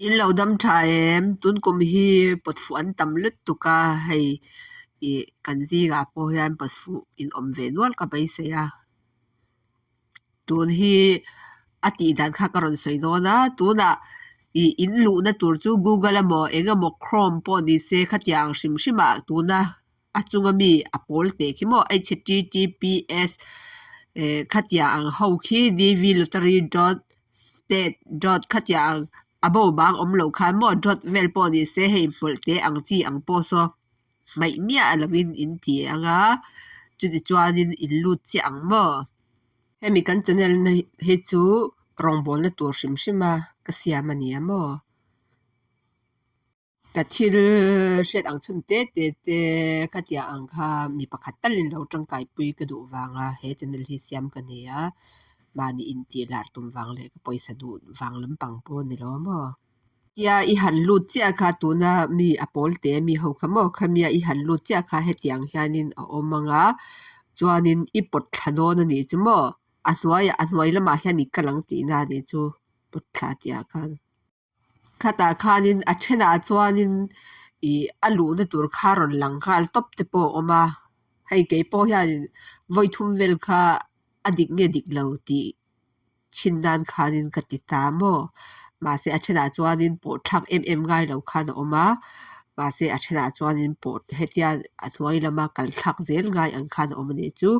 In lo dam tha em? Tun kum hi pawtfuh an tam lutuk a, hei ih kan zingah pawh hian pawtfuh in awm ve nual ka beisei a. Tun hi a tih dan kha ka rawn sawi dawn a, tunah ih in luhna tur chu Google emaw eng emaw Chrome pawh ni se khatiang hrim hrimah tuna a chunga mi a pawl teh khi maw https eh khatiang ang ho khi dvlottery dot state dot khatiang ang a bo bang awm loh khan maw dot vel pawh ni se hei hmawlh te ang chi ang pawh saw hmaih miah lovin in ti ang a chuti chuanin in lut chiah ang maw. Hemi kan channel na hi chu rawngbawlna tur hrim hrim a ka siam a ni a maw. Ka thil hriat ang chhun te te te khatiang ang kha mi pakhat talin lo tangkaipui ka duh vanga he channel hi siam ka nei a, mahni intih lar tum vang leh ka pawisa duh vang lampang pawh a ni lo maw. Tia i han lut chiah kha tuna mi a pawl te mi ho kha maw khamia i han lut chiah kha hetiang hianin a awm ang a, chuanin i pawt thla dawn a nih chu maw a hnuaiah a hnuai lamah hian i kal ang tihna a nih chu pawt thla tihah khan. Khatah khanin a thenah chuanin ih a luhna tur kha rawn lang nghal tawp te pawh a awm a, hei keipawh hianin vawi thum vel kha a dik nge dik lo tih chhin nan khanin ka ti ta maw? Mahse a thenah chuanin pawh thlak em em ngai lo khan a awm a, mahse a thenah chuanin pawh hetia a hnuai lama kal thlak zel ngai ang khan a awm a nih chu.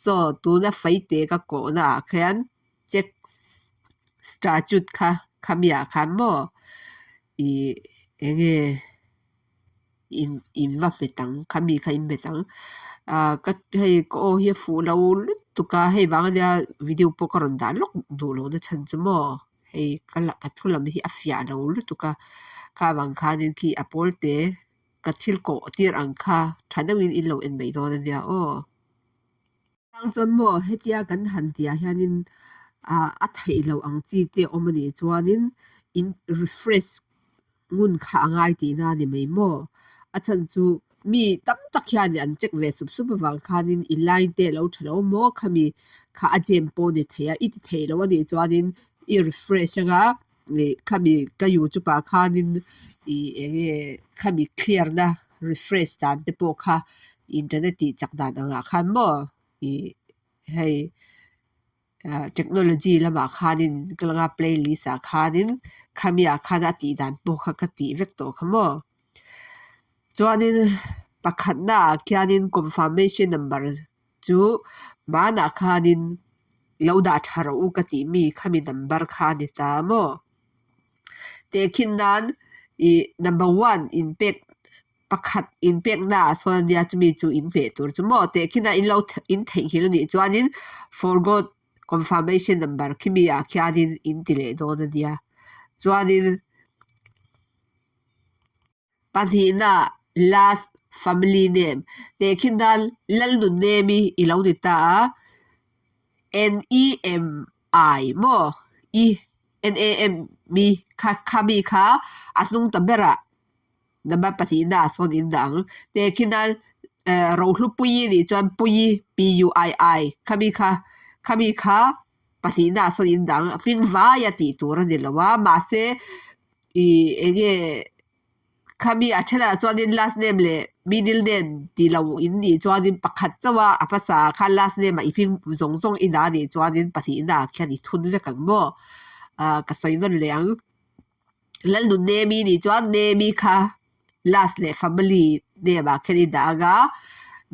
Saw tuna feite ka kawhna ah khian check statute kha khamiah khan maw ih enge in in va hmet ang khami kha in hmet ang ah ka hei ka aw hi a fuh lo lutuk a hei vang ania video pawh ka rawn dah lawk duh loh na chhan chu maw hei ka la ka thu lam hi a fiah lo lutuk a kha vang khanin khi a pawl te ka thil kawh tir ang kha tha deuhin in lo en mai dawn ania aw. Chang chuan maw hetia kan han tihah hianin ah a theih loh ang chi te awm a nih chuanin in refresh ngun kha a ngai tihna a ni mai maw? A chhan chu mi tam tak hian an check ve sup sup avang khanin i line te a lo tha lo maw khami kha a jam pawh a ni thei a, i ti theih loh a nih chuanin i refresh anga ih khami ka youtube ah khanin ih eng nge khami clear na refresh dan te pawh kha internet tih chak dan angah khan maw ih hei ah technology lamah khanin ka langa playlist ah khanin khami ah khan a tih dan pawh kha ka tih vek tawh kha maw chuanin pakhatna ah khianin confirmation number chu hmanah khanin lo dah tha rawh u ka tih mi khami number kha a ni ta maw tehkhin nan ih number one inpek pakhat inpekna ah sawn ania chumi chu in hmeh tur chu maw tehkhin a in lo in theihnghilh a nih chuanin forgot confirmation number khimi ah khianin in ti leh dawn ania chuanin. Pahnihna last family name tehkhin nan Lalnunnemi i lo ni ta a, N-E-M-I maw? I N-A-M-I kha kha mi kha a hnung ta berah number pahnihna ah sawn in dah ang. Tehkhin nan Rohlupuii nih chuan Puii P-U-I-I kha mi kha kha mi kha pahnihna ah sawn in dah ang. Hming vaia tih tur a ni lo a mahse Ih eng nge khami a thenah chuanin last name leh middle name tih loh in nih chuanin pakhat chauh a a hmasa ah khan last name ah i hming zawng zawng i dah a nih chuanin pahnihna ah khian i thun vek ang maw ah ka sawi nawn leh ang Lalnun Nemi nih chuan Nemi kha last leh family name ah khian i dah ang a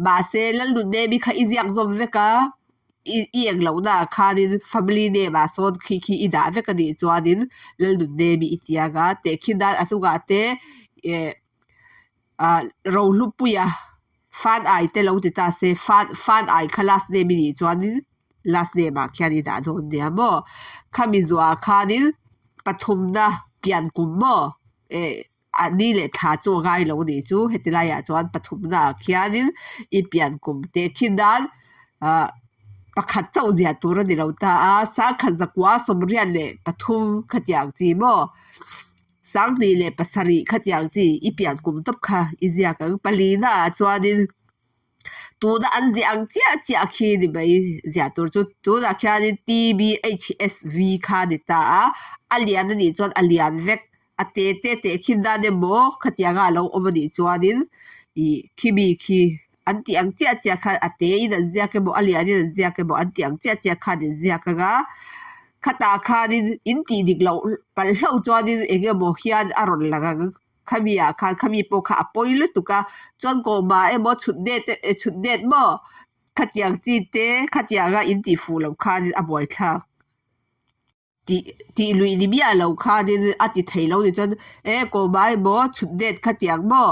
mahse Lalnun Nemi kha i ziak zawm vek a. I i eng lohna ah khanin family name ah sawn khi khi i dah vek a nih chuanin Lalnunnemi i ti ang a tehkhin nan a hnungah te eh ah Rohlupuia fan ai te lo ti ta se fan fan ai kha last name i nih chuanin last name ah khian i dah dawn nia maw khami zuah khanin pathumna pian kum maw eh A ni leh thla chu a ngai lo nih chu heti laiah chuan pathumna ah khianin i pian kum te khi nan ah pakhat chauh ziah tur a ni lo ta a, sangkhat zakua sawmriat leh pathum khatiang chi maw sanghnih leh pasarih khatiang chi i pian kum tawp kha i ziak ang palina ah chuanin Tuna an ziah ang chiah chiah khi ni mai ziah tur chu tunah khianin TBHSV kha a ni ta a, a lian a nih chuan a lian vek. A te te tehkhin dan emaw khatianga a lo awm a nih chuanin ih khimi khi an tih ang chiah chiah khan a te in an ziak emaw a lian in an ziak emaw an tih ang chiah chiah khan in ziak anga khatah khanin in tih dik loh palh hlauh chuanin eng emaw hian a rawn lang ang khami ah khan khami pawh kha a pawi lutuk a chuan kawhmah emaw chhut det chhut det maw khatiang chi te khatianga in tih fuh loh khanin a buaithlak. Tih tih luih ni miah lo khanin a ti thei lo nih chuan e kawhmah emaw chhut det khatiang maw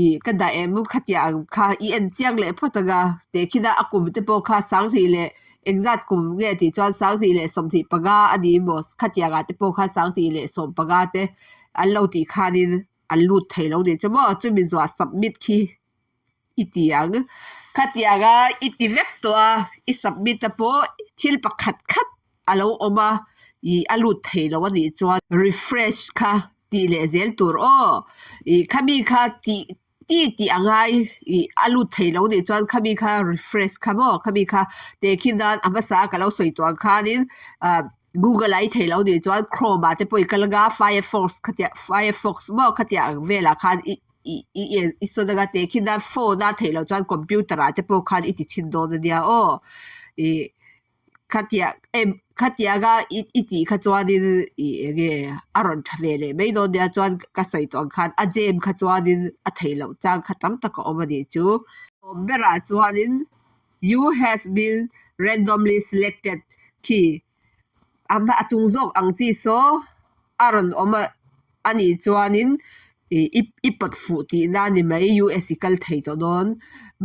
ih ka dah em khatiang kha i en chiang leh phawt ang a tehkhin a a kum te pawh kha sanghnih leh engzat kum nge tih chuan sanghnih leh 25 a ni maw khatiang ah te pawh khan 2015 te an lo tih khanin an lut thei lo nih chu maw chumi zuah submit khi i ti ang. Khatianga i ti vek tawh a, i submit a pawh thil pakhat khat a lo awm a, ih a lut thei lo a nih chuan refresh kha tih leh zel tur aw. Ih khami kha tih ti tih a ngai ih a lut thei lo nih chuan khami kha refresh kha maw khami kha tehkhin nan a hmasa a ka lo sawi tawh ang khanin ah Google ah i thei lo nih chuan Chrome ah te pawh i kal anga Firefox khatiang Firefox maw khatiang ang velah khan i I i sawn anga tehkhin a phone a theih loh chuan computer ah te pawh khan i ti chhin dawn ania aw. Ih khatiang em khatianga i i tih kha chuanin ih eng nge a rawn tha ve leh mai dawn nia chuan ka sawi tawh ang khan a jam kha chuanin a theih loh chang kha tam tak a awm a nih chu. Awm berah chuanin you has been randomly selected khi A chung zawk ang chi saw a rawn awm a nih chuanin ih i pawt fuh tihna a ni mai US i kal thei tawh dawn.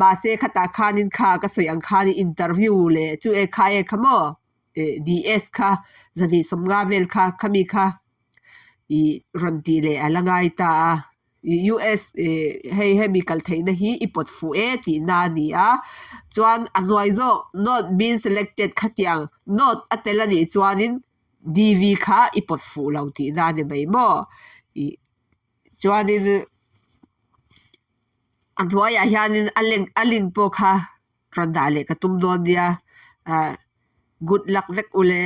Mahse khatah khanin kha ka sawi ang khanin interview leh chu e kha e kha maw ih DS kha 250 vel kha khami kha ih rawn tih leh a la ngai ta a. US hei hemi kal theihna hi i pawt fuh e tihna a ni a, chuan a hnuai zawk not been selected khatiang not a tel a nih chuanin DV kha i pawt fuh lo tihna a ni mai maw? Ih chuanin a hnuaiah hianin a link a link pawh kha rawn dah leh ka tum dawn nia ah good luck vek ule.